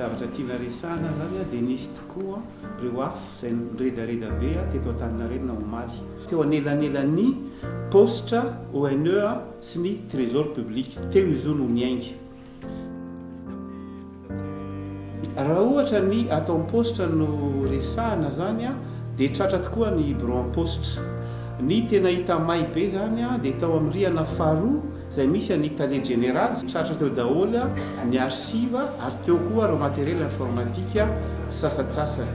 Zavatra tiana resahana zany dia nisy tokoa ireo afo izay niredareda be teto Antaninarenina omaly. Teo anelanelan'ny paositra ONE sy ny Trésor public. Teo izy io no niainga. Raha ohatra ny ato am-paositra no resahana zany dia tratra tokoa ny birao am-paositra. Ny tena hita may be zany dia tao amin'ny rihana faharoa izay misy an'ny tale jeneraly, tratra teo daholo ny archive ary teo koa ireo matériel informatique sasantsasany.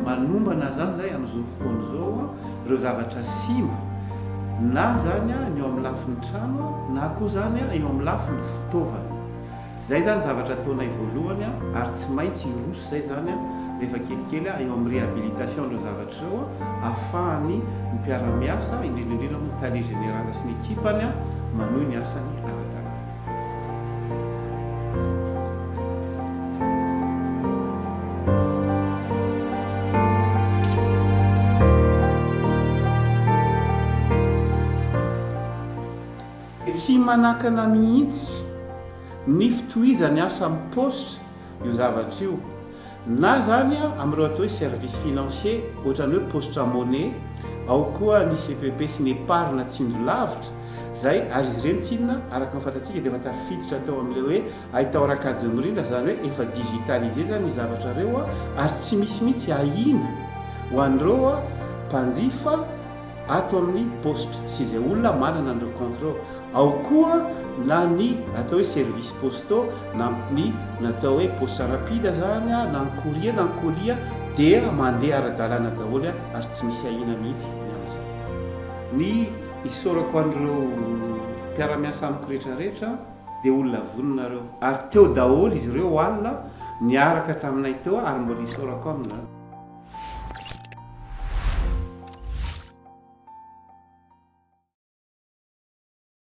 Manombana zany zay amin'izao fotoana izao ireo zavatra simba na zany ny eo amin'ny lafiny trano na koa zany eo amin'ny lafiny fitaovana. Zay zany zavatra ataonay voalohany ary tsy maintsy hiroso zay zany rehefa kelikely eo amin'ny réhabilitation ireo zavatra ireo ahafahan'ny mpiara-miasa indrindra indrindra moa ny tale général sy ny ekipany manohy ny asany ara-dalàna. Tsy manakana mihitsy ny fitohizan'ny asa amin'ny paositra io zavatra io, na izany amin'ireo atao hoe services financiers ohatran'ny hoe paositra money, ao koa ny CPP sy ny épargne tsinjo lavitra izay ary izy ireny tsinona araka ny fantatsika dia efa tafiditra tao amin'ilay hoe haitao ara-kajy mirindra izany hoe efa digitalisé izany ny zavatra ireo ary tsy misy mihitsy ahiana ho an'ireo mpanjifa ato amin'ny paositra sy izay olona manana an'ireo compte ireo. Ao koa na ny atao hoe services postaux na ny natao hoe poste rapide zany na ny courrier na ny colis dia mandeha ara-dalàna daholo ary tsy misy ahiana mihitsy ny amin'izay. Ny isaorako an'ireo mpiara-miasa amiko rehetra rehetra dia olona vonona ireo ary teo daholo izy ireo alina niaraka taminay teo ary mbola isaorako aminy.